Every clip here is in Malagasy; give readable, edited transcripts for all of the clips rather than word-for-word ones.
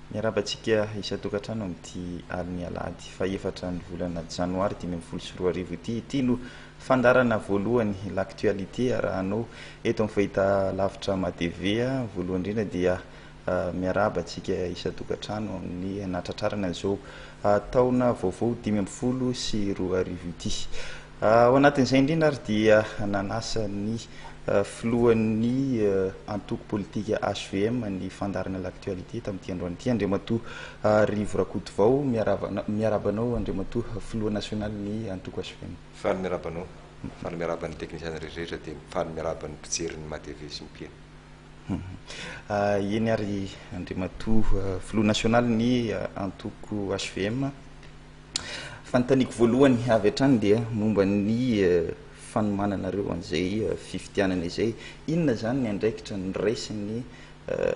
Miarahaba antsika isan-tokantrano amin'ity alin'ny alahady fahefatra ny volana janoary 2015 ity. Ity no fandaharana voalohany L'actualité arahanao eto amin'ny fahitalavitra MATV. Voalohany indrindra dia miarahaba antsika isan-tokantrano amin'ny nahatratrarana an'izao taona vaovao 2015 ity. Ao anatin'izay indrindra ary dia nanasa ny filohan'ny antoko politika HVM ny fandaharana L'actualité tamin'ity androany ity, Andriamatoa Rivo Rakotovao. Miarahaba anao Andriamatoa filoha nasionalin'ny antoko HVM. Faly miarahaba anao, faly miarahaba ny teknisiana rehetra dia faly miarahaba ny mpijery ny MATV sy ny mpihaino. Eny ary Andriamatoa filoha nasionalin'ny antoko HVM. Fanontaniako voalohany avy hatrany dia momba ny fanomananareo an'izay fifidianana izay. Inona izany ny andraikitra noraisin'ny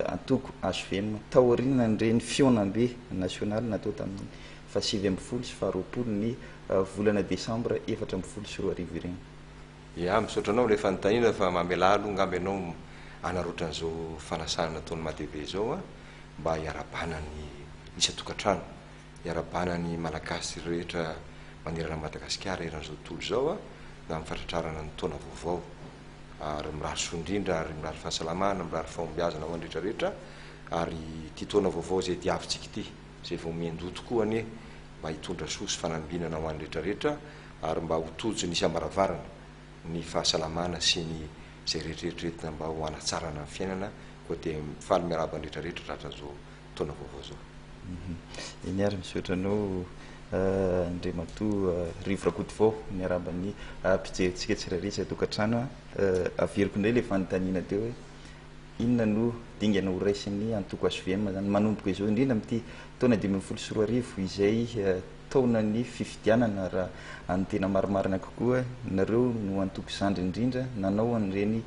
antoko HVM taorianan'ireny fihaonambe nasionaly natao tamin'ny faha-19 sy faha-20 ny volana desambra 2014 ireny? Ya, misaotra anao ilay fanontaniana fa mamelà aloha angamba ianao hanaroatra an'izao fanasana nataon'ny MATV izao mba hiarahabana ny isan-tokantrano. Iarahabana ny Malagasy rehetra manerana an'i Madagasikara eran'izao tontolo izao na amin'ny fatratrarana ny taona vaovao ary mirary soa indrindra ary mirary fahasalamana, mirary fahombiazana ho an'ny rehetra rehetra ary ity taona vaovao izay diavintsika ity izay vao miandoha tokoa anie mba hitondra soa sy fanambinana ho an'ny rehetra rehetra ary mba ho tojo ny isam-baravarana ny fahasalamana sy ny izay rehetra eritreretina mba ho hanatsarana ny fiainana koa dia faly miarahaba ny rehetra rehetra tratran'izao taona vaovao izao. Eny ary, misaotra anao Andriamatoa Rivo Rakotovao miarahaba ny mpijerintsika tsirairay isan-tokantrano. Averiko indray ilay fanontaniana teo hoe inona no dingana ho raisin'ny antoko HVM izany manomboka izao indrindra amin'ity taona 2015 izay taonan'ny fifidianana raha ny tena marimarina kokoa nareo no antoko zandry indrindra nanao an'ireny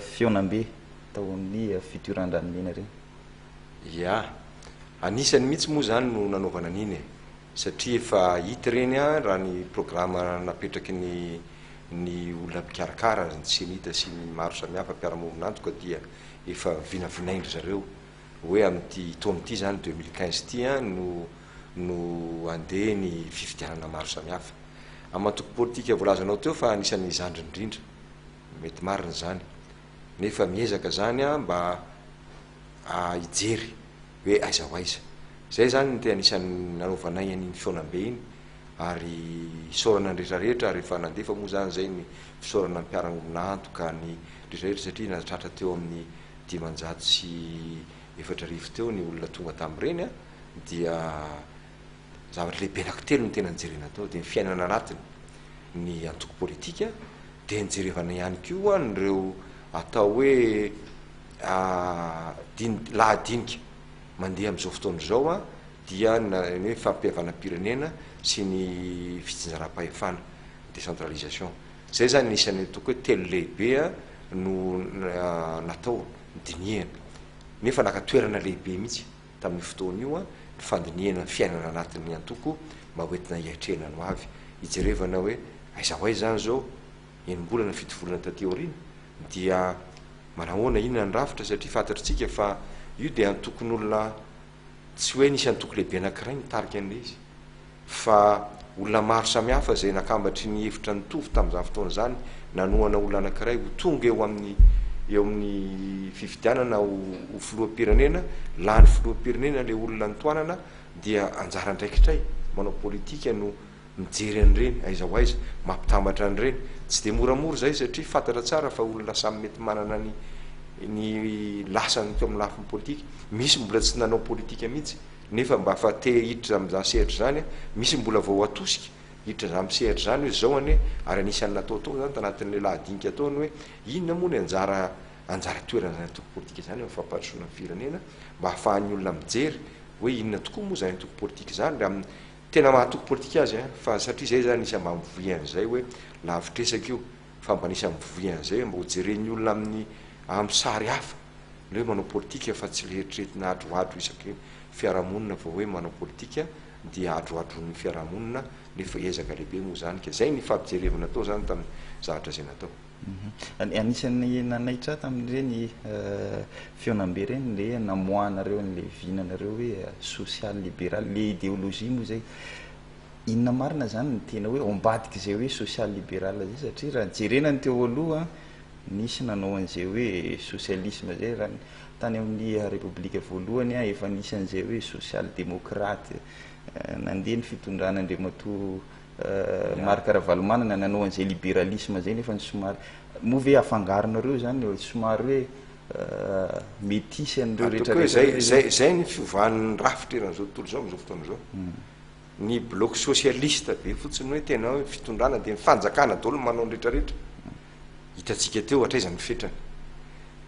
fihaonambe tao amin'ny Futur Andranomena ireny. Ya. Anisany mihitsy moa izany no nanaovana an'iny e. Satria efa hita ireny an, raha ny programa napetraky ny ny olona mpikarakara, ny Cenit sy ny maro samihafa mpiara-miombon'antoka dia efa vinavinain-dry zareo hoe amin'ity taona ity izany, 2015 ity an, no no handeha ny fifidianana maro samihafa. Amin'ny antoko politika voalazanao teo fa anisan'ny zandriny indrindra. Mety marina izany. Nefa miezaka izany an mba hijery hoe aiza ho aiza. Izay izany no tena anisan'ny nanaovanay an'iny fihaonambe iny ary isaorana ny rehetra rehetra ary efa nandefa moa izany izay ny fisaorana ny mpiara-miombon'antoka ny rehetra rehetra satria nahatratra teo amin'ny 4500 teo ny olona tonga tamin'ireny an, dia zavatra lehibe anankitelo no tena nijerena tao dia ny fiainana anatiny ny antoko politika dia nijerevana ihany koa an'ireo atao hoe dini- lahadinika mandeha amin'izao fotoana izao an, dia ny hoe fampihavanam-pirenena sy ny fitsinjaram-pahefana, décentralisation. Izay izany anisan'ny ataoko hoe telo lehibe no natao, nodinihana, nefa naka toerana lehibe mihitsy tamin'io fotoana io ny fandinihana ny fiainana anatin'ny antoko mba hoentina hiatrehana ny hoavy, hijerevana hoe aiza ho aiza izany izao, enim-bolana, fito volana taty aoriana dia manahoana, inona ny rafitra satria fantatritsika fa io dia antokon'olona tsy hoe nisy antoko lehibe anankiray nitarika an'ilay izy fa olona maro samihafa izay nakambatry ny hevitra nitovy tamin'izany fotoana izany nanohana olona anankiray ho tonga eo amin'ny eo amin'ny fifidianana ho ho filoham-pirenena, lany filoham-pirenena ilay olona nitohanana dia anjara andraikitray manao politika no mijery an'ireny, aiza ho aiza, mampitambatra an'ireny. Tsy dia moramora izay satria fantatra tsara fa olona samy mety manana ny ny lasany teo amin'ny lafiny politika. Misy mbola tsy nanao politika mihitsy nefa mba fa te hiditra amin'izany sehatra izany, misy mbola vao atosika hiditra izany sehatra izany hoe izao anie, ary anisan'ny natao tao izany tanatin'ilay lahadinika tao ny hoe inona moa ny anjara anjara toeran'izany antoko politika izany amin'ny fampandrosoana ny firenena mba hahafahan'ny olona mijery hoe inona tokoa moa izany antoko politika izany raha amin'ny Tena mahatoky politika azy an, fa satria zay zany anisan'ny mba mivoy an'izay hoe lavitr'esaka io, fa mba anisan'ny mivoy an'izay hoe mba ho jeren'ny olona amin'ny amin'ny sary hafa ny hoe manao politika fa tsy le eritreretina adroadro isaky ny fiarahamonina vao hoe manao politika dia adroadroin'ny fiarahamonina nefa ezaka lehibe moa zany ka zay ny fampijerevana tao zany tamin'ny zavatra izay natao. Anisan'ny nanaitra ahy tamin'ireny fihaonambe ireny le namoahanareo an'ilay vinanareo hoe social libéral, le idéologie moa izay. Inona marina izany no tena hoe ao ambadik'izay hoe social libéral izay satria raha jerena ny teo aloha nisy nanao an'izay hoe socialisme izay, raha ny tany amin'ny repoblika voalohany efa nisy an'izay hoe social démocrate, nandeha ny fitondrana Andriamatoa Marc Ravalomanana nanao an'izay liberalisme izay nefa somary, moa ve afangaronareo izany somary hoe metisy an'ireo rehetra rehetra ireo? Zay, zay ny fiovan'ny rafitra eran'izao tontolo izao amin'izao fotoana izao. Ny bloc socialiste be fotsiny hoe tena hoe fitondrana dia ny fanjakana daholo no manao ny rehetra rehetra. Hitantsika teo hatraiza ny fetrany.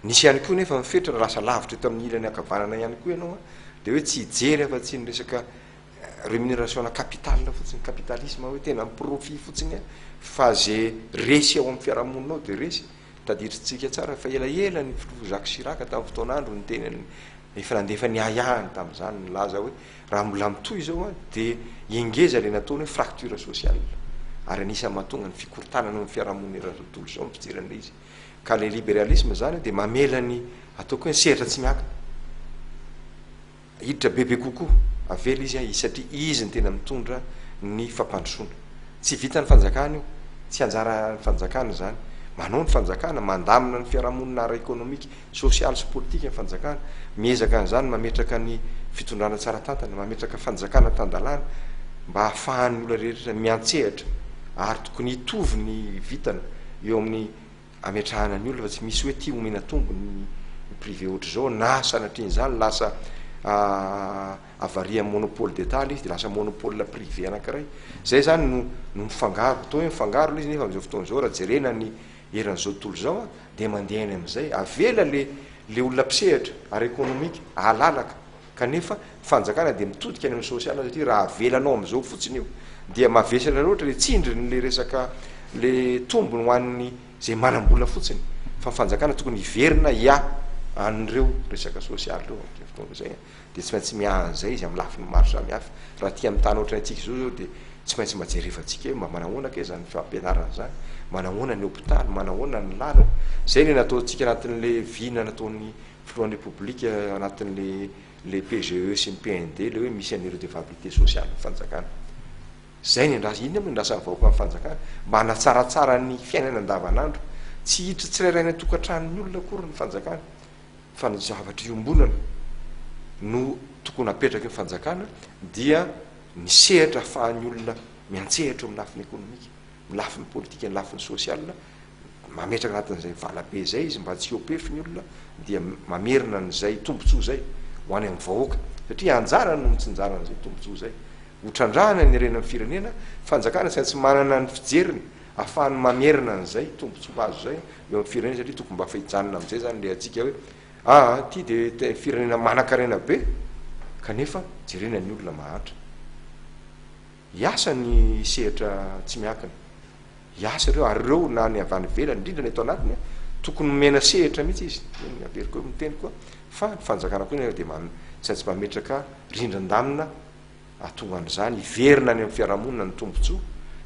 Nisy ihany koa nefa ny fetra raha lasa lavitra eto amin'ny ilany ankavanana ihany koa ianao dia hoe tsy hijery afa-tsy ny resaka Rémunération ana capital fotsiny, capitalisme hoe tena mi-profit fotsiny an, fa ze resy ao amin'ny fiarahamonina ao de resy. Tadidintsika tsara fa elaela ny filoha Jacques Chirac tamin'ny fotoan'andro niteny an'i, efa nandefa ny ahiahiny tamin'izany nilaza hoe raha mbola mitohy izao an de hingeza le nataony hoe fracture sociale ary anisan'ny mahatonga ny fikorontanana eo amin'ny fiarahamonina eran'izao tontolo izao ny fijery an'ilay izy. Ka le libéralisme zany de mamela ny ataoko hoe ny sehatra tsy miankina. Hiditra bebe kokoa, avela izy an, satria izy no tena mitondra ny fampandrosoana. Tsy vitan'ny fanjakana io, tsy anjaran'ny fanjakana izany. Manao ny fanjakana, mandamina ny fiarahamonina ara-ekonomika, sosialy sy politika ny fanjakana. Miezaka an'izany mametraka ny fitondrana tsara tantana, mametraka fanjakana tan-dalàna mba hahafahan'ny olona rehetra miantsehatra ary tokony hitovy ny vintana eo amin'ny ametrahana ny olona fa tsy misy hoe ty omena tombony ny privé ohatr'izao na sanatrian'izany lasa avaria monopole d'etat le izy de lasa monopole privé anankiray zay zany no no mifangaro atao hoe mifangaro le izy nefa am'izao fotoana izao raha jerena ny eran'izao tontolo izao a de mandeha any am'izay avela le le olona mpisehatra ara ekonomika alalaka Kanefa ny fanjakana dia mitodika any amin'ny social satria raha avelanao amin'izao fotsiny io dia mavesatra loatra le tsindriny le resaka le tombony ho an'ny izay manam-bola fotsiny fa ny fanjakana tokony hiverina hiahy an'ireo resaka sosialy ireo amin'izay fotoana izay dia tsy maintsy miahy an'izay izy amin'ny lafiny maro samihafa. Raha aty amin'ny tany ohatran'ny antsika izao izao dia tsy maintsy mba jerevantsika hoe mba manahoana kay izany fampianarana izany, manahoana ny hopitaly, manahoana ny lalana. Izay le nataontsika anatin'le vina nataon'ny Filohan'ny Repoblika anatin'le le PGE sy ny PND le hoe misy an'ny redevabilité sociale ny fanjakana. Zay ny andrasa, inona moa ny andrasan'ny vahoaka amin'ny fanjakana? Mba hanatsaratsara ny fiainana andavanandro. Tsy hiditra tsirairay any an-tokantranon'ny olona akory ny fanjakana fa ny zavatra iombonana no tokony hapetraky ny fanjakana dia ny sehatra ahafahan'ny olona miantsehatra eo amin'ny lafiny ekonomika. ny lafiny politika, ny lafiny social, mametraka anatin'izay valabe izay izy mba tsy hiopefy ny olona dia mamerina an'izay tombontsoa izay ho any amin'ny vahoaka satria anjarany no mitsinjara an'izay tombontsoa izay. Ho trandrahana ny harenan'ny firenena, fanjakana tsy maintsy manana ny fijeriny ahafahany mamerina an'izay tombontsoa azo izay eo amin'ny firenena satria tokony mba hijanona amin'izay izany ilay antsika hoe aa ity dia firenena manankarena be kanefa jerena ny olona mahantra. Hiasa ny sehatra tsy miankina. Hiasa ireo ary ireo na ny avy any ivelany, indrindra ny eto anatiny, tokony omena sehatra mihitsy izy. Eny, averiko eo ny teny koa fa ny fanjakana koa anefa dia tsy maintsy mametraka rindran-damina hahatonga an'izany hiverina any amin'ny fiarahamonina ny tombontsoa,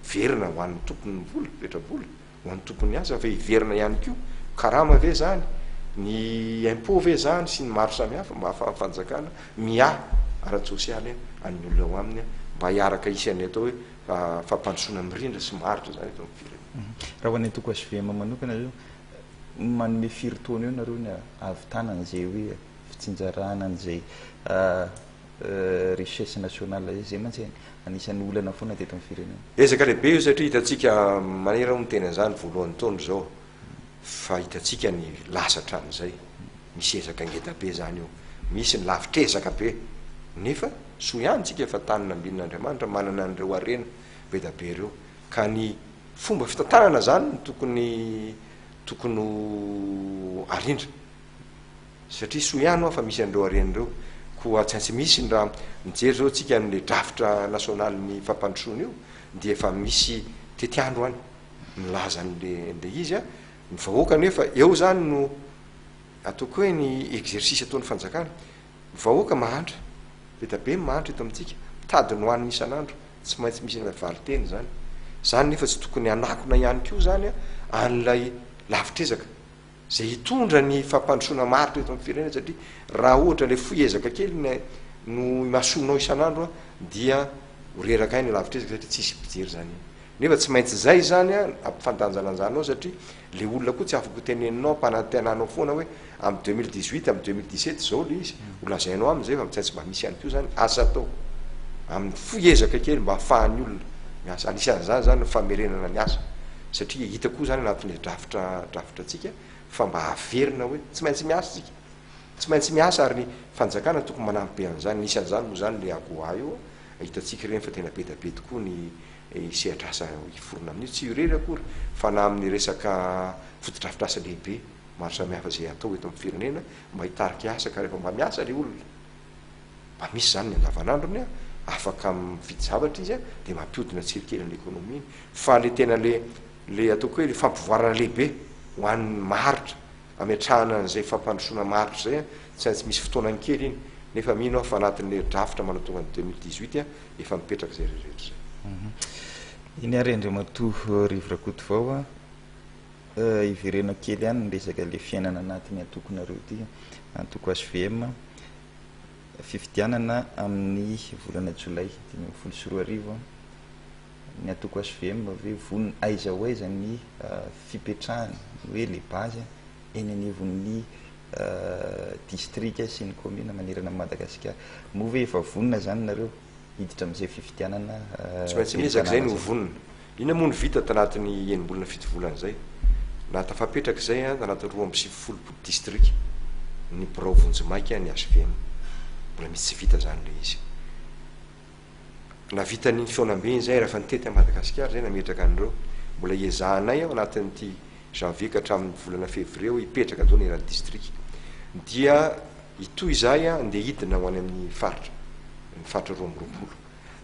hiverina ho an'ny tompon'ny vola, petra-bola. Ho an'ny tompon'ny asa ve hiverina ihany koa? Karama ve izany? Ny impôt ve izany? Sy ny maro samihafa mba ahafahan'ny fanjakana miahy ara-tsosialy an'ny olona ao aminy mba hiaraka hisy an'ny atao hoe fampandrosoana mirindra sy maharitra izany eto amin'ny firenena. Raha ho an'ny antoko hvm manokana izao, manome firy taona eo nareo ny hahavitana an'izay hoe fitsinjarana an'izay richesse nationale zay, zay mantsy anisan'ny olana foana teto amin'ny firenena. Ezaka lehibe io satria hitantsika manery aho miteny an'izany voalohan'ny taona izao fa hitantsika ny lasa hatramin'izay, misy ezaka ngeda be izany io, misy ny lavitr'ezaka be nefa soa ihany tsika fa tany nambinin'Andriamanitra manana an'ireo harena be da be ireo ka ny fomba fitantanana izany no tokony tokony ho arindra. Satria soa ihany hoa fa misy an'ireo harena ireo. Koa tsy maintsy misy ny raha mijery izao tsika an'ilay drafitra nasionalin'ny fampandrosoana io dia efa misy tetiandro any milaza an'ilay izy a. Ny vahoaka anefa eo izany no ataoko hoe ny exercice ataon'ny fanjakana. Ny vahoaka mahantra, be dia be ny mahantra eto amintsika, mitady ny hohaniny isan'andro, tsy maintsy misy an'ilay valinteny izany. Izany nefa tsy tokony hanakona ihany koa izany an'ilay. lavitr'ezaka izay hitondra ny fampandrosoana maharitra eto amin'ny firenena satria raha ohatra ilay fohy ezaka kely ny no imasoanao isan'andro dia ho reraka aina lavitr'ezaka satria tsisy mpijery izany iny. Nefa tsy maintsy izay izany ampifandanjalanjanao satria le olona koa tsy afaka ho teneninao ampanantenanao foana hoe amin'ny 2018, amin'ny 2017 izao le izy, ho lazainao aminy izay fa tsy maintsy mba misy ihany koa izany asa atao amin'ny fohy ezaka kely mba ahafahan'ny olona miasa. Anisan'izany izany ny famerenana ny asa satria hita koa izany anatin'ilay drafitra drafitrantsika fa mba averina hoe tsy maintsy miasa isika, tsy maintsy miasa ary ny fanjakana tokony manampy be an'izany, anisan'izany moa izany le AGOA io, hitantsika ireny fa tena be dia be tokoa ny sehatr'asa hiforona amin'io, tsy io irery akory fa na amin'ny resaka fotodrafitrasa lehibe maro samihafa izay atao eto amin'ny firenena mba hitarika asa ka rehefa mba miasa ilay olona mba misy izany ny andavanandrony a, afaka mividy zavatra izy a, dia mampihodina tsirikely ny ekonomiany fa le tena le le ataoko hoe le fampivoarana lehibe ho an'ny maharitra Ametrahana an'izay fampandrosoana maharitra izay tsy maintsy misy fotoanany kely iny, nefa mino aho fa anatin'ilay drafitra manao tonga ny 2018 efa mipetraka izay rehetra izay. Iny ary Andriamatoa Rivo Rakotovao a, hiverena kely ihany ny resaka ilay fiainana anatin'ny antokonareo ity, antoko hvm, fifidianana amin'ny volana jolay 2015, Ny antoko hvm ve vonona aiza ho aiza ny fipetrahany, ny hoe les bases eny anivon'ny distrika sy ny commune manerana an'i Madagasikara. Moa ve efa vonona izany nareo hiditra amin'izay fifidianana Tsy maintsy ben'ny miezaka izay tanàna ny ho izay? vonona. Inona moa no vita tanatin'ny enim-bolana fito volana izay? Nahatafapetraka izay tanatin'ny 92 distrika ny birao vonjimaika ny hvm. Mbola misy tsy vita izany ilay izy. Nahavita an'iny fihaonambe iny izay rehefa nitety an'i Madagasikara izay nametraka an'ireo. Mbola hiezahanay ao anatin'ity janvier ka hatramin'ny volana février eo hipetraka daholo eran'ny distrika. Dia hitohy izahay handeha hidina ho any amin'ny faritra, ny faritra 22.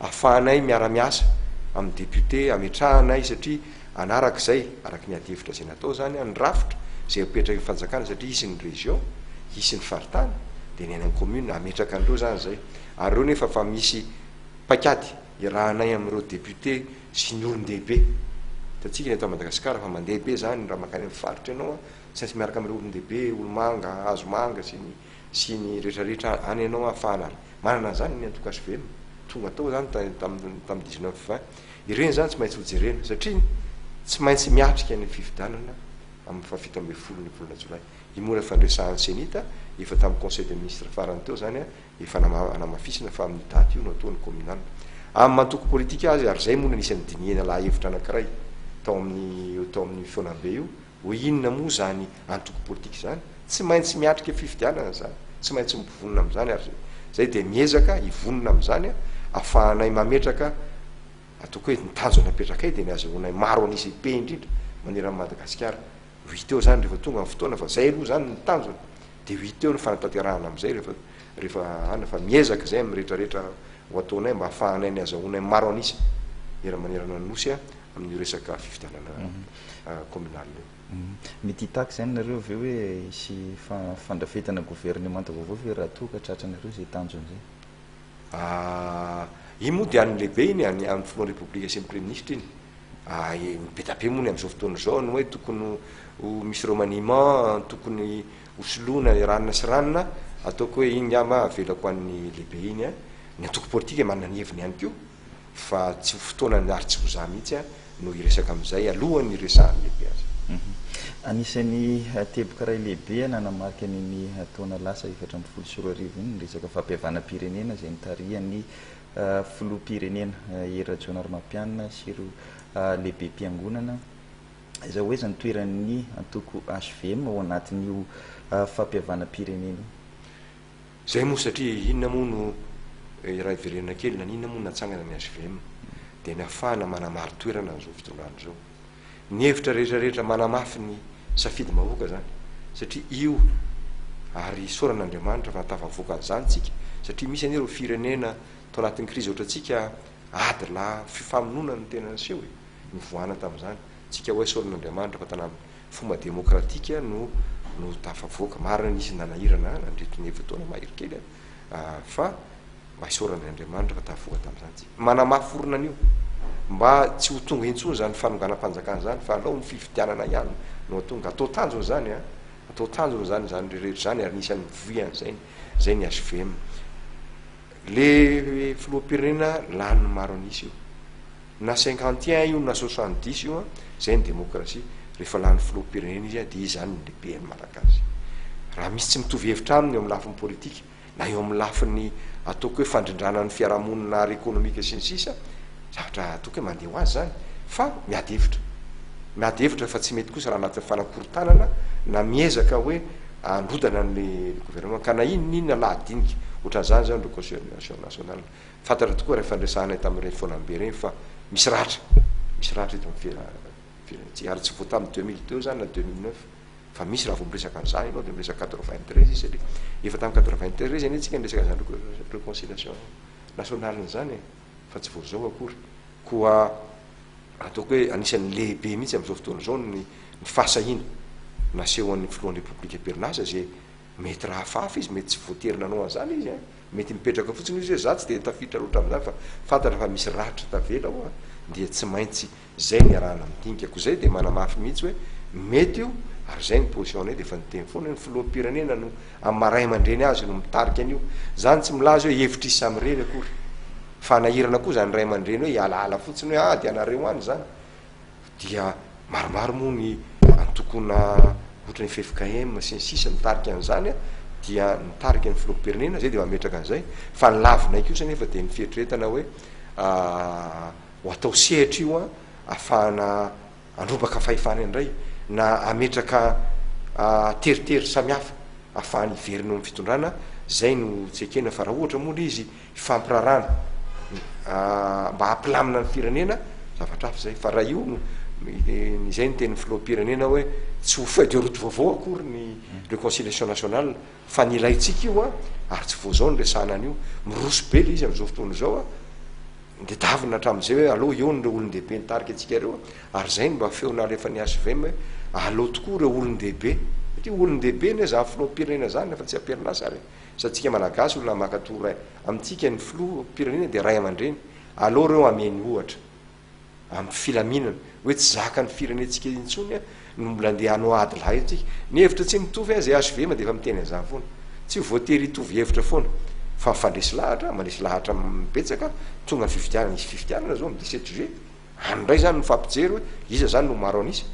Ahafahanay miara-miasa amin'ny député, ametrahanay satria hanaraka izay, araka ny adihevitra izay natao izany, ny rafitra izay apetraky ny fanjakana satria hisy ny région, hisy ny faritany, dia ny any amin'ny commune, hametraka an'ireo izany izay. Ary ireo nefa fa misy paikady iarahanay amin'ireo député sy ny olon-dehibe. Hitantsika ny eto Madagasikara fa mandeha be izany raha mankany amin'ny faritra ianao an, tsy maintsy miaraka amin'ireo olon-dehibe, olo-manga, hazomanga sy ny sy ny rehetrarehetra any ianao ahafahana manana an'izany ny antoko hvm. Tonga tao izany tamin'ny tamin'ny 19 20. Ireny izany tsy maintsy hojerena satria tsy maintsy miatrika ny fifidianana amin'ny faha 17 ny volana jolay. Io moa efa niresahan'ny Cenit efa tamin'ny conseil des ministres farany teo izany an, Efa namafisina fa amin'io daty io no atao ny communal. Amin'ny maha antoko politika azy, ary izay moa no anisan'ny dinihina lahahevitra anankiray tao amin'ny tao amin'io fihaonambe io, hoe inona moa izany antoko politika izany? Tsy maintsy miatrika fifidianana izany, tsy maintsy mivonona amin'izany ary izay dia miezaka hivonona amin'izany ahafahanay mametraka ataoko hoe ny tanjona apetrakay dia ny azahoanay maro an'isa be indrindra manerana an'i Madagasikara. Ho hita eo izany rehefa tonga ny fotoana fa izay aloha izany ny tanjona dia ho hita eo ny fanatanterahana amin'izay rehefa rehefa any fa miezaka izay amin'ny rehetrarehetra ho ataonay mba hahafahanay ny azahoanay maro an'isa eran manerana ny nosy amin'io resaka fifidianana communal io. Mety hitaky izany nareo avy eo hoe hisy fandrafetana governemanta vaovao ve raha toa ka tratranareo izay tanjona izay? Iny moa dia an'ny lehibe iny, an'ny an'ny filohan'ny Repoblika sy ny praiminisitra iny. Be dia be moa ny amin'izao fotoana izao ny hoe tokony ho misy remaniement, tokony ho soloina i ranona sy ranona, ataoko hoe iny angamba avelako an'ny lehibe iny an. Ny antoko politika manana ny heviny ihany koa fa tsy ho fotoanany ary tsy ho za mihitsy no hiresaka amin'izay alohan'ny hiresahan'ny lehibe azy. Anisan'ny teboka iray lehibe nanamarika an'iny taona lasa 2014 iny ny resaka fampihavanam-pirenena izay notarihan'ny filoham-pirenena Hery Rajaonarimampianina sy ireo lehibem-piangonana. Aiza ho aiza ny toeran'ny antoko hvm ao anatin'io fampihavanam-pirenena io? Zay moa satria inona moa no raha hiverenana kely, naninona moa no natsangana ny hvm? Dia ny hahafahana manamari-toerana an'izao fitondrana izao. Ny hevitra rehetra rehetra manamafy ny safidim-bahoaka zany satria io ary isaorana Andriamanitra fa tafavoaka an'izany tsika satria misy anie ireo firenena tao anatin'ny krizy ohatrantsika ady lahy fifamonoana no tena niseho e, nivoahana tamin'izany. Tsika hoa isaorana Andriamanitra fa tanamin'ny fomba demokratika no no tafavoaka. Marina nisy nanahirana nandritry ny efa-taona mahery kely fa mba isaorana Andriamanitra fa tafavoaka tamin'izany tsika. Manamafy orina an'io mba tsy ho tonga intsony izany fanonganam-panjakana izany fa alao ny fifidianana ihany no hahatonga. Atao tanjona izany an! Atao tanjona izany izany rehetra izany ary anisan'ny mivoy an'izay izay ny hvm. Le filoham-pirenena lanin'ny maro an'isa io. Na cinquante et un io na soixante dix io an, zay ny demokrasia. Rehefa lany filoham-pirenena izy an, dia izy zany ny lehiben'ny Malagasy. Raha misy tsy mitovy hevitra aminy eo amin'ny lafiny politika, na eo amin'ny lafiny ataoko hoe fandrindrana ny fiarahamonina ara-ekonomika sy ny sisa, zavatra ataoko hoe mandeha ho azy zany, fa miady hevitra. Miady hevitra fa tsy mety kosa raha anatin'ny fanakorontanana na miezaka hoe handrodana an'le gouvernement. Ka na inona inona lahadinika, ohatran'izany zany reconciliation nationale. Fantatra tokoa rehefa niresahanay tamin'ireny fihaonambe ireny fa misy ratra, misy ratra eto amin'ny firenentsika. Ary tsy vao tamin'ny 2002 izany na 2009 fa misy raha vao miresaka an'izany ianao dia miresaka 93 satria efa tamin'ny 93 anie tsika niresaka an'izany réconciliation nationale izany e, fa tsy vao izao akory. Koa ataoko hoe anisan'ny lehibe mihitsy amin'izao fotoana izao ny fahasahiana nasehon'ny filohan'ny Repoblika am-perinasa izay Mety raha hafahafa izy, mety tsy voatery nanao an'izany izy an, mety mipetraka fotsiny izy hoe za tsy dia tafiditra loatra amin'izany fa fantatra fa misy ratra tavela ao an, dia tsy maintsy zay ny iarahana midinika. Koa zay dia manamafy mihitsy hoe mety io ary zay ny position-nay dia efa niteny foana hoe ny filoham-pirenena no amin'ny maha ray aman-dreny azy no mitarika an'io. Zany tsy milaza hoe hevitr'izy samirery akory fa hanahirana koa zany ray aman-dreny hoe hialahala fotsiny hoe ah dia anareo any zany. dia maromaro moa ny antokona ohatra ny ffkm sy ny sisa mitarika an'izany dia nitarika ny filoham-pirenena zay dia mametraka an'izay fa ny lavinay kosa nefa dia ny fieritreretana hoe ho atao sehatra io an afahana androbaka fahefana indray na ametraka teritery samihafa afahany hiverina eo amin'ny fitondrana zay no tsy ekena fa raha ohatra moa le izy hifampirarahana mba hampilamina ny firenena, zavatra hafa izay, fa raha io no, izay no tenin'ny filoham-pirenena hoe tsy ho feuille de route vaovao akory ny reconciliation nationale fa ny ilaintsika io an, ary tsy vao izao no resahana an'io, miroso be le izy amin'izao fotoana izao an, nitadiavina hatramin'izay hoe aleo eo ireo olon-dehibe nitarika antsika ireo ary izay no mba feo nalefan'ny hvm hoe aleo tokoa ireo olon-dehibe, satria olon-dehibe anie izany filoham-pirenena izany fa tsy am-perinasa ary e. Sa tsika malagasy olona maka tour amintsika ny filoha pirenena dia ray amandreny aleo reo ameny ohatra am filaminana hoe tsy zakany firenentsika intsony no mbola andeha hanao ady lahy eto tsika ny hevitra tsy mitovy a zay hvm dia efa miteny anzany foana tsy voatery hitovy hevitra foana fa mifandresy lahatra mandresy lahatra betsaka tonga ny fifidianana hisy fifidianana zao am 17 juillet Any indray zany mifampijery hoe iza zany no maro an'isa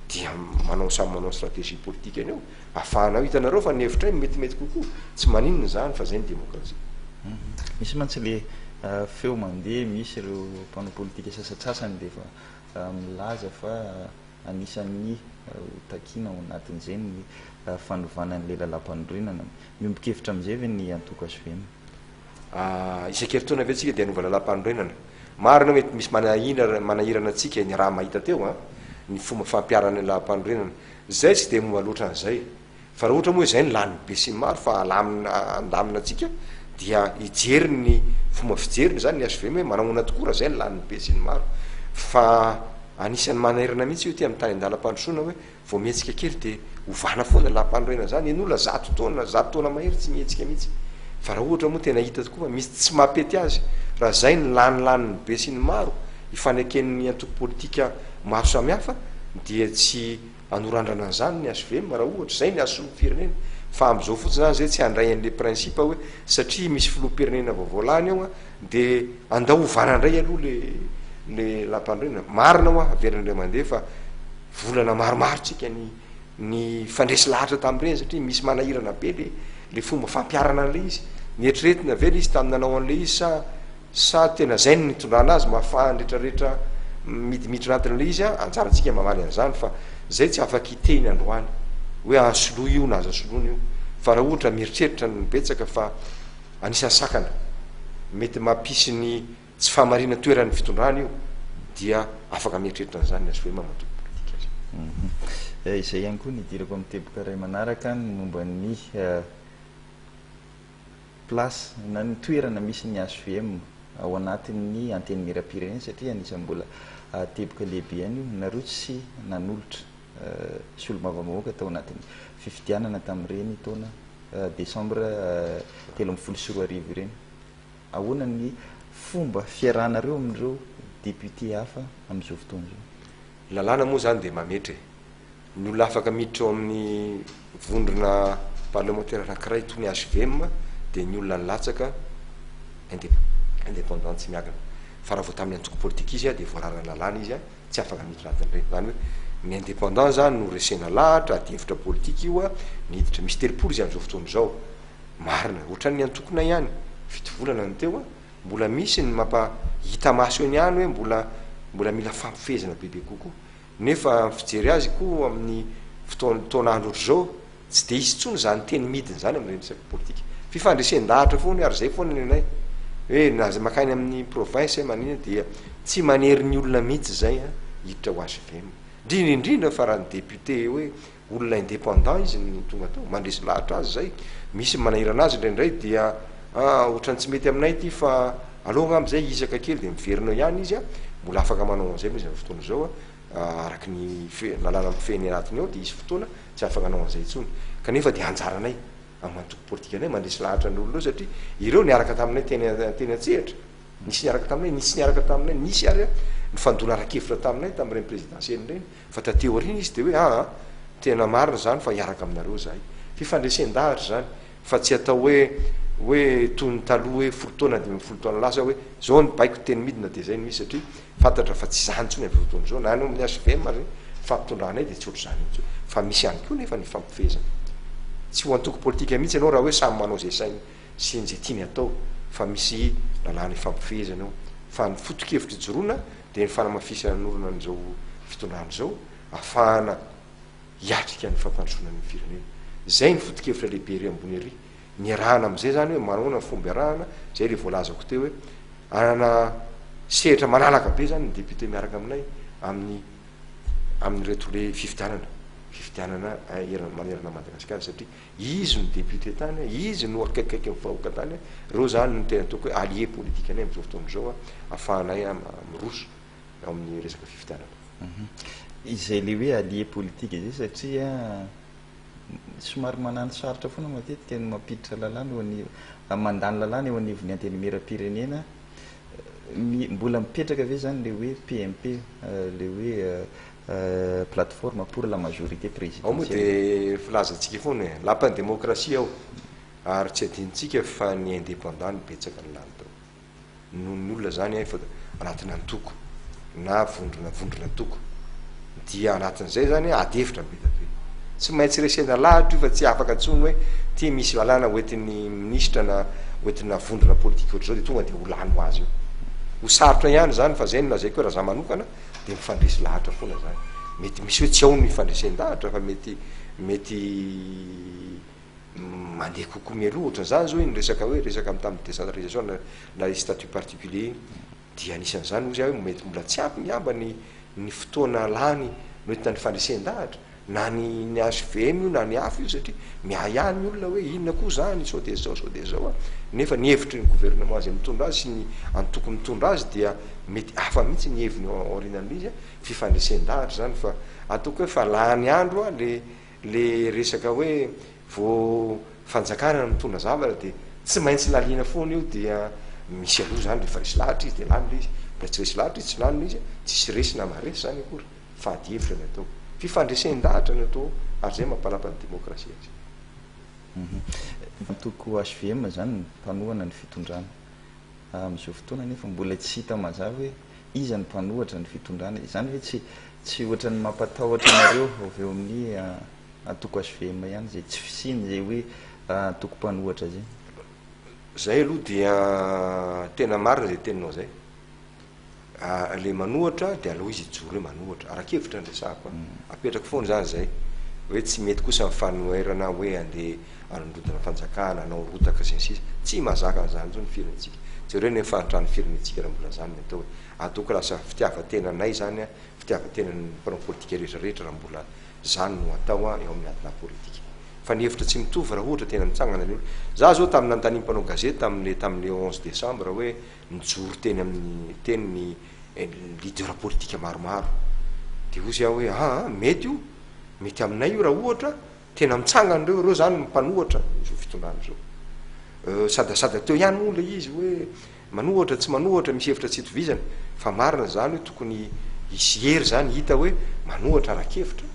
dia manao samy manao ny stratégie politique-ny eo afahanao hitanareo fa ny hevitray metimety kokoa, tsy maninona izany fa zay ny démocratie. Misy mantsy le feo mandeha, misy ireo mpanao politika sasantsasany dia efa milaza fa anisan'ny ho takiana ao anatin'izay ny fanovana an'ilay lalàmpanorenana. Miombon-kevitra amin'izay ve ny antoko hvm? Isan-kerintaona ve tsika dia hanova lalàmpanorenana? Marina hoe mety misy manahirana antsika ny raha mahita teo an, ny fomba fampiharana ny lalàmpanorenana. Izay tsy dia momba loatra an'izay. Fa raha ohatra moa izay no lanin'ny besinimaro fa alamina handamina antsika dia hijery ny fomba fijeriny izany ny hvm hoe manahoana tokoa raha izay no lanin'ny besinimaro. Fa anisan'ny manahirana mihitsy io ety amin'ny tany an-dalam-pandrosoana hoe Vao mihetsika kely dia ovana foana lampanorenana zany, ny olona 100 taona, 100 taona mahery tsy mihetsika mihitsy. Fa raha ohatra moa tena hita tokoa fa misy tsy mampety azy, raha zay no lany lanin'ny be sy ny maro, ifaneken'ny antoko politika maro samihafa dia tsy hanorandrana an'izany ny hvm raha ohatra zay ny hahasoa ny firenena. Fa amin'izao fotsiny zany zay tsy handray an'le principe hoe satria misy filoham-pirenena vaovao lany eo dia andao ovana indray aloha le le lampanorenana. Marina hoa, averina indray mandeha fa Volana maromaro tsika ny nifandresy lahatra tamin'ireny satria misy manahirana be le le fomba fampiharana an'ilay izy. Nieritreretina ve le izy tamin'ny nanao an'ilay izy sa sa tena zay no nitondrana azy mba ahafahan'ny retraretra midimiditra anatin'ilay izy an? Anjarantsika mamaly an'izany fa zay tsy afaka hiteny androany hoe ansoloy io na aza soloina io fa raha ohatra mieritreritra ny betsaka fa anisan'ny sakana mety mampisy ny Tsy fahamarinan-toeran'ny fitondrana io dia afaka mieritreritra an'izany ny hvm amin'ny antoko politika aza. Izay ihany koa ny hidirako amin'ny teboka iray manaraka ny momba ny place na ny toerana misy ny hvm ao anatin'ny antenimierampirenena satria anisan'ny mbola teboka lehibe ihany io. Nareo tsy nanolotra solombavambahoaka tao anatin'ny fifidianana tamin'ireny taona desambra 2013 ireny. Ahoana ny fomba fiarahanareo amin'ireo député hafa amin'izao fotoana izao? Ny lalàna moa izany dia mametra e. Ny olona afaka miditra ao amin'ny vondrona parlemantera anankiray toy ny hvm dia ny olona nilatsaka indépendant tsy miankina. Fa raha vao tamin'ny antoko politika izy dia voararan'ny lalàna izy tsy afaka miditra anatin'ireny. Izany hoe ny indépendant izany no resena lahatra, adihevitra politika io, niditra. Misy 30 izy amin'izao fotoana izao. Marina, ohatran'ny antokonay ihany, 7 volana no teo, mbola misy ny mampa hita maso eny ihany hoe mbola mbola mila fampifehezana bebe kokoa. Nefa ny fijery azy koa amin'ny fotoana taon'andro ohatr'izao, tsy dia hisy intsony izany teny midina izany amin'ireny resaka politika. Fifandresen-dahatra foana ary izay foana ny anay. Hoe na mankany amin'ny province manina dia tsy manery ny olona mihitsy izay hiditra ho HVM. Indrindra indrindra fa raha ny député hoe olona indépendant izy no tonga tao, mandresy lahatra azy izay. Misy manahirana azy indraindray dia ah ohatran'ny tsy mety aminay ity fa aleo angamba izay hisaka kely dia miverina eo ihany izy an, mbola afaka manao an'izay moa izy amin'izao fotoana izao an, araka ny lalàna mifehy ny anatiny ao dia hisy fotoana tsy afaka hanao an'izay intsony. Kanefa dia anjaranay amin'ny antoko politikanay mandresy lahatra ny olona eo satria ireo niaraka taminay teny teny an-tsehatra, nisy niaraka taminay, nisy tsy niaraka taminay, nisy ary nifandona ara-kevitra taminay tamin'ireny présidentielle ireny. Fa taty aoriana izy dia hoe aa tena marina izany fa hiaraka aminareo izahay. Fifandresen-dahatra izany fa tsy atao hoe hoe toy ny taloha hoe folo taona 15 taona lasa hoe izao ny baiko teny midina dia izay no izy satria fantatra fa tsy izany intsony amin'izao fotoana izao na any amin'ny HVM ary ny fampitondranay dia tsy ohatr'izany intsony fa misy ihany koa nefa ny fampifehezana. Tsy ho antoko politika mihitsy ianao raha hoe samy manao izay sainy sy izay tiany atao fa misy lalàna ifampifehezana eo fa ny foto-kevitra ijoroana dia ny fanamafisana ny orina an'izao fitondrana izao afahana hiatrika ny fampandrosoana ny firenena. Izay ny foto-kevitra lehibe ery ambony ery. Ny iarahana amin'izay izany hoe manahoana ny fomba iarahana, izay ilay voalazako teo hoe hanana sehatra malalaka be izany ny député miaraka aminay amin'ny amin'ireto le fifidianana, fifidianana manerana an'i Madagasikara satria Izy no député tany, izy no akaikikaiky ny vahoaka tany, reo zany no tena ataoko hoe allié politique anay amizao fotoana izao afahanay miroso amin'ny resaka fifidianana. Izay le hoe allié politique izay satria somary manano sarotra foana matetika ny mampiditra lalàna eo anivo, mandany lalàna eo anivon'ny antenimierampirenena, mbola mipetraka ve zany le hoe PMP, le hoe Plateforme pour la majorité Ao moa présidentielle. dia filazantsika foana e, lapan'ny demokrasia ao, ary tsy adinontsika fa ny indépendant no betsaka ny lany tao. Noho ny olona zany efa anatina antoko na vondrona vondron'antoko dia anatin'izay zany ady hevitra be dia be. Tsy maintsy resena lahatra io fa tsy afaka intsony hoe ty misy lalàna hoentin'ny minisitra na hoentina vondrona politika ohatr'izao dia tonga dia ho lany ho azy eo. Ho sarotra ihany izany fa zay no lazaiko hoe raha za manokana dia mifandresy lahatra foana zany. Mety misy hoe tsy ao ny fandresen-dahatra fa mety mety mandeha kokoa mialoha ohatran'izany zao iny resaka hoe resaka amin'ny tamin'ny décentralisation na na statut particulier iny dia anisan'izany hozy aho hoe mety mbola tsy ampy ngamba ny ny fotoana lany noentina ny fandresen-dahatra Na ny ny hvm io na ny hafa io satria miahiahy ny olona hoe inona koa izany sao dia izao sao dia izao a! Nefa ny hevitry ny gouvernement izay mitondra azy sy ny antoko mitondra azy dia mety hafa mihitsy ny heviny ao aorianan'ilay izy a! Fifandresen-dahatra izany fa ataoko hoe fa lany andro a le le resaka hoe vao fanjakana no mitondra zavatra dia tsy maintsy laliana foana io dia misy aloha izany rehefa resy lahatra izy dia lany ilay izy, mbola tsy resy lahatra izy tsy lany ilay izy a, tsisy resy na maharesy izany akory. fa ady hevitra ny atao. Fifandresen-dahatra ny atao ary izay mampalapa ny demokrasia azy. Antoko hvm izany no mpanohana ny fitondrana. Amin'izao fotoana anefa mbola tsy hita mazava hoe iza no mpanohatra ny fitondrana. Izany ve tsy tsy ohatran'ny mampatahotra anareo avy eo amin'ny antoko hvm ihany izay tsy fisian'izay hoe antoko mpanohatra izay? Izay aloha dia tena marina izay teninao izay. Le manohatra de aleo izy hijoro hoe manohatra, ara-kevitra no resahako an, apetrako foana zany zay, hoe tsy mety kosa ny fanoherana hoe andeha hanondrodana fanjakana, hanao rotaka sy ny sisa, tsy mahazaka an'izany intsony ny firenentsika, jereo anie ny fahantran'ny firenentsika raha mbola zany ny atao e, ataoko lasa fitiavan-tenanay zany an, fitiavan-tenan'ny mpanao politika rehetra rehetra raha mbola zany no atao an eo amin'ny adinà politika. Fa ny hevitra tsy mitovy raha ohatra tena mitsangana ny olona. Za zao tamin'ny nanontanian'ny mpanao gazety tamin'le tamin'le 11 décembre hoe nijoro teny amin'ny teny ny leader politika maromaro dia hozy aho hoe aa mety io, mety aminay io raha ohatra tena mitsangana ireo, ireo zany mpanohatra izao fitondrana izao. Sadasada teo ihany moa ilay izy hoe manohatra tsy manohatra misy hevitra tsy itovizana fa marina izany hoe tokony hisy hery zany hita hoe manohatra ara-kevitra.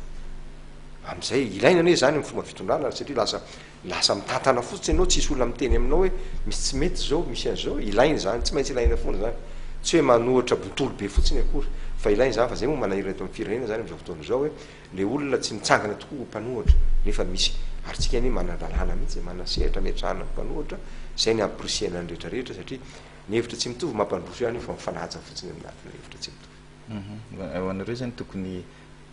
Amin'izay, ilaina anie izany amin'ny fomba fitondrana satria lasa lasa mitantana fotsiny ianao, tsisy olona miteny aminao hoe misy tsy mety izao, misy an'izao, ilaina izany, tsy maintsy ilaina foana izany. Tsy hoe manohitra bontolo be fotsiny akory fa ilaina izany fa izay moa manahirana eto amin'ny firenena izany amin'izao fotoana izao hoe le olona tsy mitsangana tokoa ho mpanohitra nefa misy, ary tsika anie manan-dalàna mihitsy e, manana sehatra ametrahana ny mpanohitra, izay ny amporisihana ny rehetra rehetra satria ny hevitra tsy mitovy mampandroso ihany io fa mifanaja fotsiny amin'ny anatin'ny hevitra tsy mitovy. Ho anareo izany tokony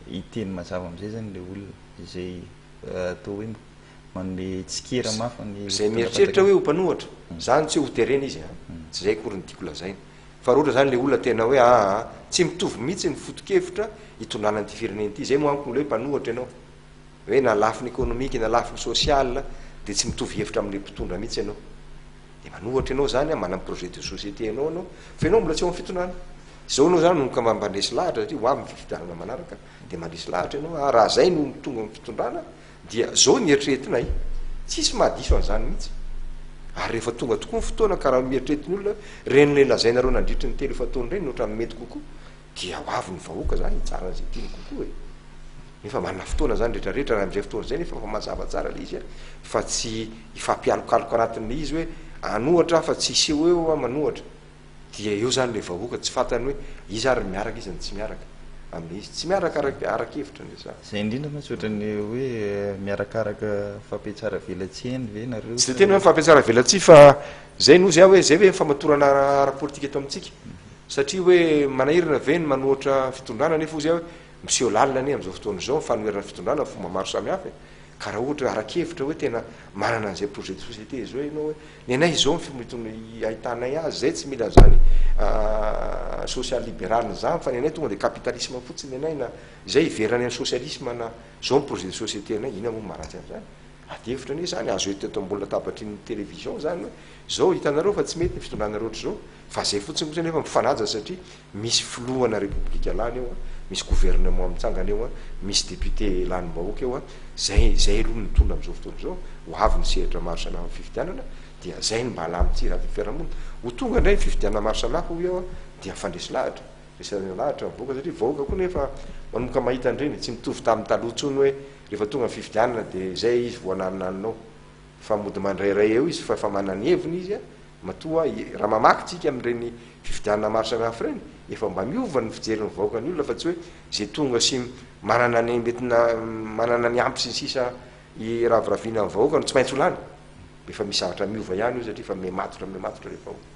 hiteny mazava amin'izay izany ilay olona izay atao hoe manome tsikera mafy ny Izay mieritreritra hoe ho mpanohatra, izany tsy hoe ho terena izy an, tsy izay akory no tiako lazaina. Fa raha ohatra izany ilay olona tena hoe aa, tsy mitovy mihitsy ny foto-kevitra hitondrana an'ity firenena ity, izay moa amiko mbola hoe mpanohatra ianao. Hoe na lafiny économique na lafiny social dia tsy mitovy hevitra amin'ilay mpitondra mihitsy ianao. Dia manohatra ianao izany an, manana projet de société ianao ianao, fa ianao mbola tsy ao amin'ny fitondrana. Izao ianao izany manomboka mba mandresy lahatra satria ho avy ny fifidianana manaraka, dia mandresy lahatra ianao, ah raha izay no tonga amin'ny fitondrana dia izao ny eritreretinay. Tsisy mahadiso an'izany mihitsy. Ary rehefa tonga tokoa ny fotoana ka raha mieritreretin'ny olona hoe ireny ilay lazainareo nandritry ny telo efa-taona ireny no ohatran'ny mety kokoa, dia ho avy ny vahoaka izany hitsara an'izay tiany kokoa e. Nefa manana fotoana izany rehetra rehetra ary amin'izay fotoana izay nefa efa mazava tsara ilay izy fa tsy hifampialokaloka anatin'ilay izy hoe hanohatra aho fa tsy hiseho eo aho manohatra. Dia eo izany ilay vahoaka tsy fantany hoe iza ary ny miaraka iza no tsy miaraka amin'ilay izy. Tsy miaraka ara-kevitra ny resahana. Izay indrindra mantsy ohatran'ny hoe miarakaraka fampiatsara velatsihy eny ve nareo Tsy dia tena hoe fampiatsara velatsihy fa izay no hozy aho hoe izay ve ny famatorana ara-politika eto amintsika? Satria hoe manahirana ve ny manohatra fitondrana nefa hozy aho hoe miseho lalina anie amin'izao fotoana izao ny fanoherana fitondrana amin'ny fomba maro samihafa e! Ka raha ohatra hoe ara-kevitra hoe tena manana an'izay projet de société izao ianao hoe ny anay izao ny fomba ahitanay azy, izay tsy mila an'izany social liberal izany fa ny anay tonga dia capitalisme fotsiny ny anay na izay hiverina any amin'ny socialisme na izao ny projet de société anay, inona moa no maharatsy an'izany? Ady hevitra anie izany, azo eto eto ambony latabatry ny télévision izany hoe izao hitanareo fa tsy mety ny fitondranareo ohatr'izao fa izay fotsiny kosa nefa mifanaja satria Misy filohana repoblika lany eo an, misy gouvernement mitsangana eo an, misy député lanim-bahoaka eo an, zay zay aloha no mitondra amin'izao fotoana izao, ho avy ny sehatra maro samihafa amin'ny fifidianana dia zay no mba alamintsika anatin'ny fiarahamonina. Ho tonga indray ny fifidianana maro samihafa hoy aho an, dia mifandresy lahatra, resena lahatra ny vahoaka satria vahoaka koa nefa manomboka mahita an'ireny, tsy mitovy tamin'ny taloha intsony hoe rehefa tonga ny fifidianana dia zay izy voananonanona ao fa mody mandrairay eo izy fa efa manana ny heviny izy an, Matoa raha mamaky tsika amin'ireny fifidianana maro samihafa ireny, efa mba miova ny fijerin'ny vahoaka ny olona fa tsy hoe izay tonga sy manana ny mety na manana ny ampy sy ny sisa hiraviraviana ny vahoaka no tsy maintsy ho lany. Efa misy zavatra miova ihany io satria efa mihamatotra mihamatotra ilay vahoaka.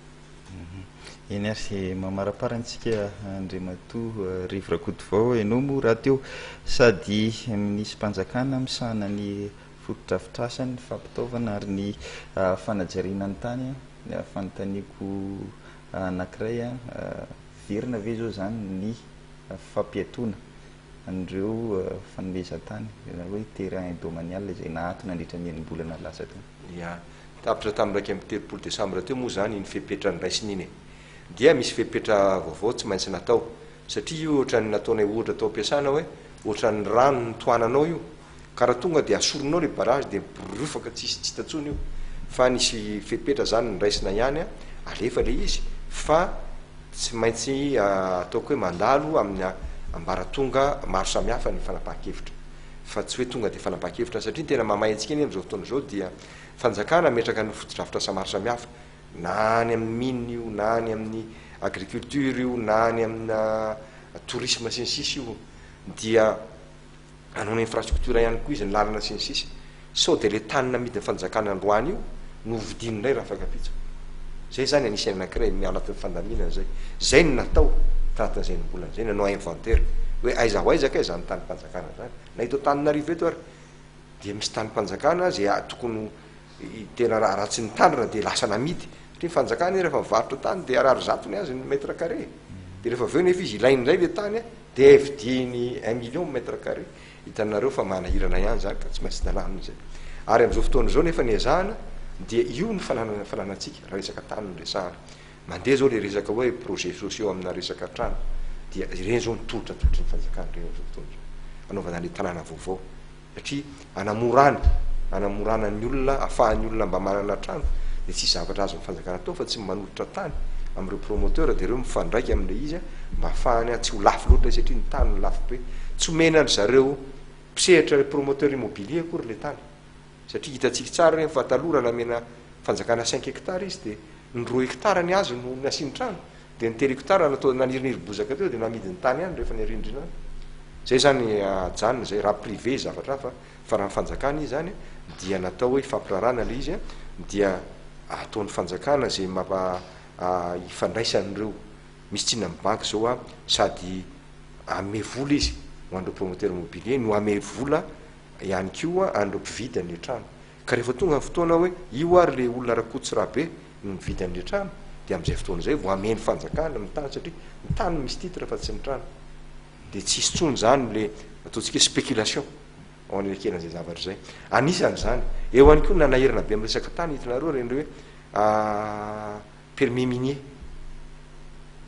Eny ary, mamaraparana antsika Andriamatoa Rivo Rakotovao, ianao moa rahateo sady minisi-panjakana misahana ny fotodrafitrasa, ny fampitaovana ary ny fanajariana ny tany. Fanontaniako anankiray, velona ve izao izany ny fampiatoana an'ireo fanomezan-tany, izany hoe terrain domanial izay naato nandritra ny enim-bolana lasa teo? Ya, tapitra tamin'ny 31 desambra teo moa izany iny fepetra noraisina iny e. Dia misy fepetra vaovao tsy maintsy natao, satria io ohatran'ny nataonay ohatra tao am-piasana hoe ohatran'ny rano notohananao io, Ka raha tonga dia asorinao le barrage dia miborofaka tsisy tsy hita tsony io fa nisy fepetra zany noraisina ihany an, alefa le izy fa tsy maintsy ataoko hoe mandalo amin'ny ambaratonga maro samihafa ny fanapahan-kevitra fa tsy hoe tonga dia fanapahan-kevitra satria ny tena mahamay antsika anie amin'izao fotoana izao dia fanjakana ametraka ny fotodrafitrasa maro samihafa na any amin'ny mine io na any amin'ny agriculture io na any amina tourisme sy ny sisa io dia Hanao ny infrastructure ihany koa izy, ny lalana sy ny sisa. Sao dia ilay tany namidin'ny fanjakana androany io no hovidiany indray rafakapitso. Izay izany anisan'ny anankiray anatin'ny fandaminana izay. Izay no natao tanatin'izay enim-bolana izay, nanao inventaire hoe aiza ho aiza kay izany tanim-panjakana izany. Na eto Antananarivo eto ary dia misy tanim-panjakana izay tokony ho tena raha tsy nitandrina dia lasa namidy. Satria ny fanjakana anie rehefa mivarotra tany dia ariary zato ny azy ny mètre carré. Dia rehefa avy eo nefa izy ilainy indray ilay tany Dia vidiany un million mètre carré. Hitanareo fa manahirana ihany izany ka tsy maintsy nalamina izay. Ary amin'izao fotoana izao nefa ny ezahana dia io no fananana fananantsika raha resaka tany no resahana. Mandeha izao ilay resaka hoe projets sociaux amina resaka trano dia ireny izao no tolotra atolotry ny fanjakana ireny amin'izao fotoana izao. Hanaovana an'ilay tanàna vaovao. Satria hanamorana, hanamorana ny olona, ahafahan'ny olona mba manana trano, dia tsisy zavatra azon'ny fanjakana atao fa tsy ny manolotra tany amin'ireo promoteur dia ireo mifandraika amin'ilay izy mba ahafahany tsy ho lafo loatra satria ny tany no lafo be. Tsy omena an-dry zareo. mpisehatra promoteur immobilier akory le tany, satria hitantsika tsara reny fa taloha raha namena fanjakana 5 hectares izy, de ny 2 hectares ny azy no nasiany trano, de ny 3 hectares natao naniriniry bozaka teo, de namidy ny tany ihany rehefa niarindrina any. Zay zany ajanona zay raha privé zavatra hafa, fa raha ny fanjakana izy zany dia natao hoe fampirarana le izy a, dia ataon'ny fanjakana zay mampa ifandraisan'ireo misy tsinona amy banky zao a, sady ame vola izy ho an'ireo promoteur immobilier no ame vola ihany koa an'ireo mpividy an'le trano. Ka rehefa tonga ny fotoana hoe io ary le olona Rakotsy Rabe no mividy an'le trano, de am'izay fotoana zay vo ameny fanjakana ny tany, satria ny tany misy titre fa tsy ny trano. De tsisy tsony zany le ataontsika hoe spéculation ao anelakelan'izay zavatra zay. Anisan'zany eo ihany koa nanahirana be amy resaka tany, hitanareo reny hoe permis minier,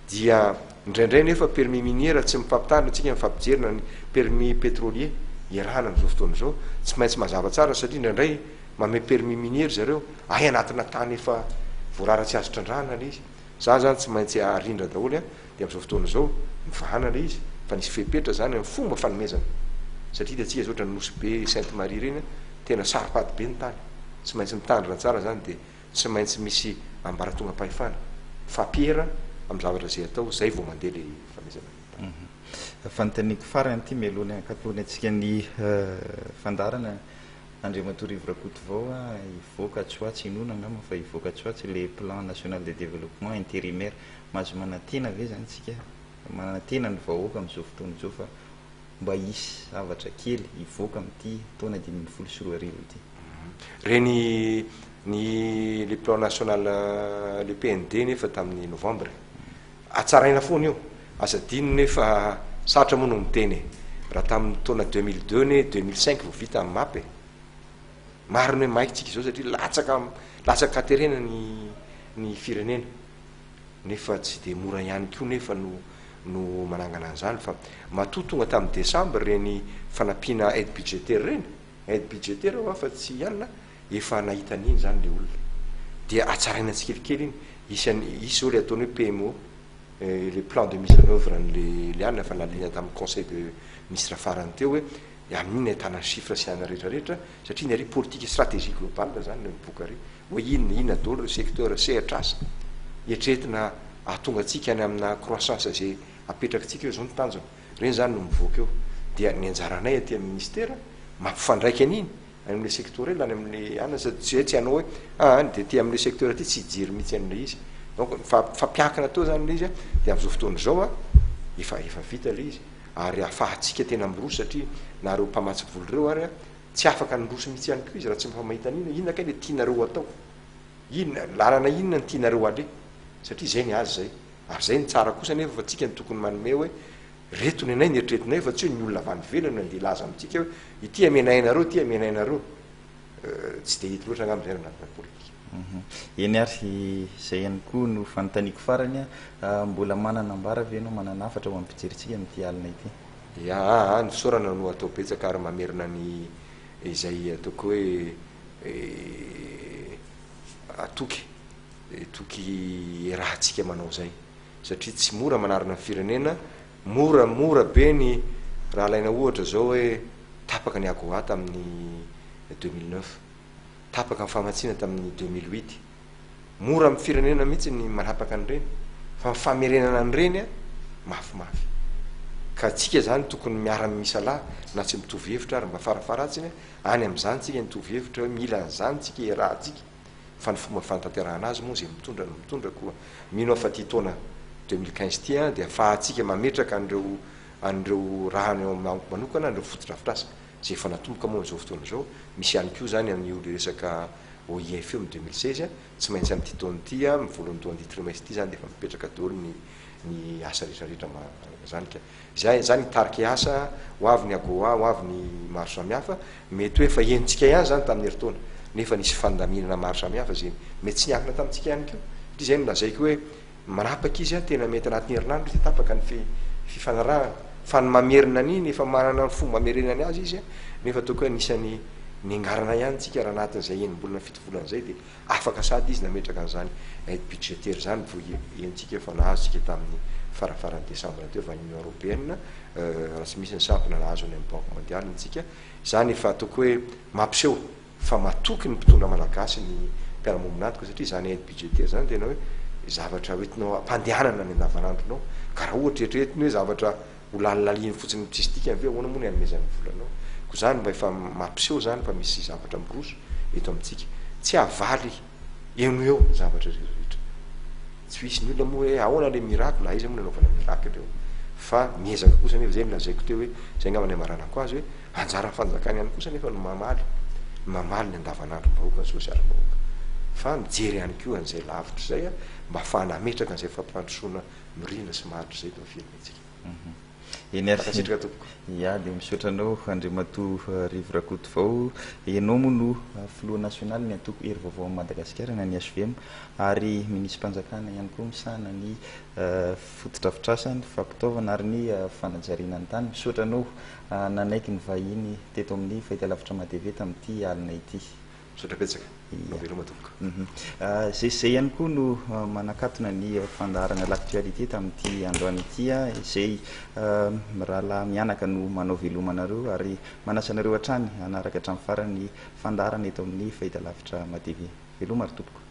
dia indraindray nefa permis minier raha tsy mifampitandrina tsika, mifampijerina ny permis pétrolier iarahana am'izao fotoana zao, tsy maintsy mazava tsara, satria indraindray mame permis minier zareo ay anatina tany efa voarara tsy azo trandrahana le izy. Za zany tsy maintsy arindra daholy a. De am'izao fotoana zao mivahana le izy, fa nisy fepetra zany amy fomba fanomezana, satria hitantsika zao ohatra ny Nosy Be, Sainte Marie reny, tena saropady be ny tany, tsy maintsy mitandrina tsara zany, de tsy maintsy misy ambaratonga-pahefana fampiera amy zavatra zay atao zay vao mandeha le fanomezana tany. Fanontaniako farany ity mialoha ankatony antsika ny fandaharana, Andriamatoa Rivo Rakotovao a, hivoaka tsy ho atsy inona angamba fa hivoaka tsy ho atsy le plan national de développement intérimaire. Mahazo manantena ve zany tsika, manantena ny vahoaka am'izao fotoana izao fa mba hisy zavatra kely hivoaka amin'ity taona 2015 ity? Reny ny le plan national, le PND, nefa tamin'ny novembre atsaraina foana io, azadino, nefa sarotra moa no miteny e. Raha tamin'ny taona 2002 ne 2005 vao vita amin'ny MAP e, marina hoe maika tsika zao satria latsaka latsaka katerena ny firenena, nefa tsy de mora ihany koa nefa no manangana an'izany. Fa matoa tonga tamin'ny décembre reny fanampiana aide budgétaire reny, aide budgétaire ao fa tsy ianina, efa nahita an'iny zany le olona, dia atsaraina tsikelikely iny. Isany isy zao le ataony hoe PMO, le plan de mise en œuvre an'le le anina fa nalina tamin'ny conseil de ministre farany teo, hoe amin'iny ahitana chiffre sy ana rehetrarehetra, satria ny ary politique stratégie globale zany no miboaka ary hoe inona inona daholo reo secteur sehatrasa eritreretina ahatonga atsika any amina croissance zay apetraka atsika eo zao ny tanjona. Reny zany no mivoaka eo, dia ny anjaranay aty amin'ny ministera mampifandraiky an'iny any am'le sectoriel, any am'le ana, sady tsy hoe tsy hanao hoe de ty am'le secteur ty tsy hijery mihitsy an'le izy. Donc fampiankina teo zany le izy a. De am'izao fotoana zao a efa vita le izy ary ahafahantsika tena miroso, satria nareo mpamatsy vola reo ary a tsy afaka nyroso mihitsy ihany koa izy raha tsy mifamahita an'iny inona kay le tianareo atao, inona lalana, inona ny tianareo ale, satria zay ny azy zay. Ary zay ny tsara kosa nefa fa tsika ny tokony manome hoe reto ny anay ny eritreretinay, fa tsy hoe ny olona avy any ivelany no andeha hilaza amintsika hoe ity amenay anareo, ity amenay anareo. Tsy de hety loatra angamba zay raha anatina politika. Eny ary, izay ihany koa no fanontaniako farany a. Mbola manana ambara ve ianao, manana hafatra ho an'ny mpijerintsika amin'ity alina ity? Ya, ny fisaorana no atao betsaka ary mamerina ny izay ataoko hoe atoky toky rahantsika manao zay, satria tsy mora manarina ny firenena. Mora mora be ny raha alaina ohatra zao hoe tapaka ny AGOA tamin'ny 2009, tapaka ny famatsiana tamin'ny 2008. Mora amin'ny firenena mihitsy ny manapaka an'ireny, fa ny famerenana an'ireny a mafimafy. Ka tsika zany tokony miara-misalahy na tsy mitovy hevitra ary mba farafaharatsiny any amin'izany tsika nitovy hevitra hoe mila an'izany tsika iarahantsika, fa ny fomba fanatanterahana azy moa zay mitondra no mitondra. Koa mino aho fa ty taona 2015 ty a dia afahantsika mametraka an'ireo raha ny eo amiko manokana an'ireo fotodrafitrasa zay efa natomboka moa am'izao fotoana izao. Misy ihany koa zany amin'io le resaka OIF io amin'ny 2016 a, tsy maintsy amin'ity taona ity a, voalohany taon'ity trimestre ity zany de efa mipetraka daholo ny asa rehetrarehetra zany. Ka zay zany hitarika asa ho avy ny AGOA, ho avy ny maro samihafa. Mety hoe efa henontsika ihany zany tamin'ny herintaona, nefa nisy fandaminana maro samihafa zay mety tsy niankina tamintsika ihany koa, satria zay no lazaiko hoe manapaka izy a, tena mety anatin'ny herinandro izy de tapaka ny fifanarahana, fa ny mamerina an'iny efa manana ny fomba amerenany azy izy a. Nefa ataoko hoe anisan'ny Niangarana ihany tsika raha anatin'izay enim-bolana fito volana izay dia afaka sady izy nametraka an'izany aide budgétaire izany vao henontsika fa nahazo tsika tamin'ny farafaran'ny desambra teo avy any Union Européenne raha tsy misy ny sampona nahazo any amin'ny Banque Mondiale ntsika. Izany efa ataoko hoe mampiseho fa matoky ny mpitondra malagasy ny mpiara-mombon'antoka satria izany aide budgétaire izany tena hoe zavatra hoentinao ampandehanana ny andavanandronao ka raha ohatra eritreretiny hoe zavatra ho lalilaliny fotsiny tsisy dikany ve ahoana moa ny hanomezany ny volanao koa izany mba efa mampiseho izany fa misy zavatra miroso eto amintsika tsy havaly eo no eo ny zavatra rehetra tsy hisy ny olona moa hoe ahoana le miracle aiza moa nanaovana miracle eo fa miezaka kosa nefa zay nolazaiko teo hoe zay angamba ny amaranako azy hoe Anjaran'ny fanjakana ihany kosa anefa no mamaly mamaly ny andavanandrom-bahoaka ny sosialim-bahoaka fa mijery ihany koa an'izay lavitra izay mba ahafahana hametraka an'izay fampandrosoana mirindra sy maharitra izay eto amin'ny firenentsika. Eny ary. Mankasitraka tompoko. Ya, dia misaotra anao Andriamatoa Rivo Rakotovao. Ianao moa no filoha nasionalin'ny antoko Hery Vaovao amin'i Madagasikara na ny hvm ary minisi-panjakana ihany koa misahana ny fotodrafitrasa, ny fampitaovana ary ny fanajariana ny tany. Misaotra anao Nanaiky ny vahiny teto amin'ny fahitalavitra Matv tamin'ity alina ity. Misaotra betsaka. Manao veloma tompoko. Izay sy izay ihany koa no manakatona ny fandaharana L'actualité tamin'ity androany ity. Izay mirahalahy mianaka no manao veloma anareo ary manasa anareo hatrany hanaraka hatramin'ny farany ny fandaharana eto amin'ny fahitalavitra Matv. Veloma ry tompoko.